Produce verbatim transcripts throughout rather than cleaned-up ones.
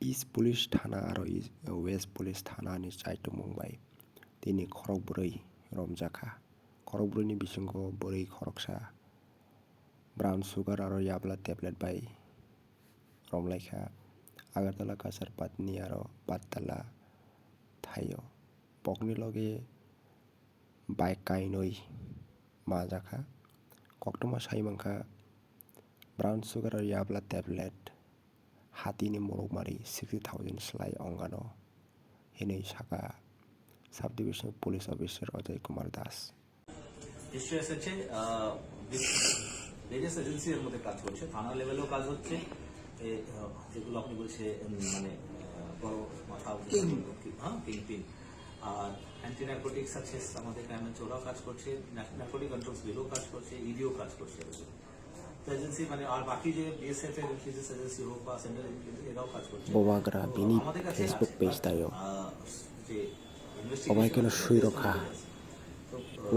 East Police Thana aro East, West Police Thana ni chaitumung bai tini khorok bwrwi romjakha. Khorok bwrwini bisingo bwrwi khoroksa brown sugar aro yabla tablet bai romlaikha. Agartala Kachar Patni aro Battala thaio. Bokni loge bike kainwi majakha. Koktwma sai mankha, brown sugar aro yabla tablet hatini morokmari sixty thousand slai ongano hinwi sakha Sub Division Police Officer Ajay Kumar Das. নিশ্চয়ই এসেছে। আহ, various agency এর মধ্যে কাজ করছে, থানা লেভেলেও কাজ হচ্ছে। এ, আহ, যেগুলো আপনি বলছে, উম, মানে, আহ, বড় মাথা, হ্যাঁ, কিং পিন। আর অ্যান্টি নার্কোটিক্স আছে আমাদের ক্রাইম ব্রাঞ্চ, ওরাও কাজ করছে, নার্কোটিক কন্ট্রোলস ব্যুরো কাজ করছে, ইডিও কাজ করছে। তো এজেন্সি, মানে, আর বাকি যে বিএসএফ এর ইন্টেলিজেন্স এজেন্সি হোক বা সেন্ট্রাল ইন্টেলিজেন্স, এরাও কাজ করছে। Bubagra bini Facebook page tayo. Obai kheno swi rokha.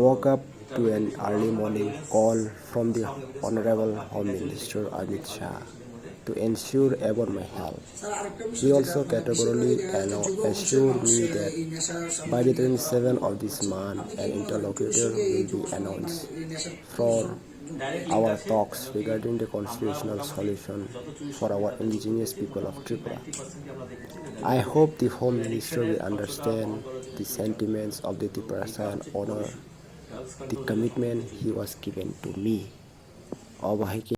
Woke up to an early morning call from the Honorable Home Minister Amit Shah to ensure about my health. He also categorically, you know, assured me that by the twenty-seven of this month, an interlocutor will be announced for our talks regarding the constitutional solution for our indigenous people of Tripura. I hope the Home Minister will understand the sentiments of the Tiprasa and honor the commitment he was given to me. Obo hai khe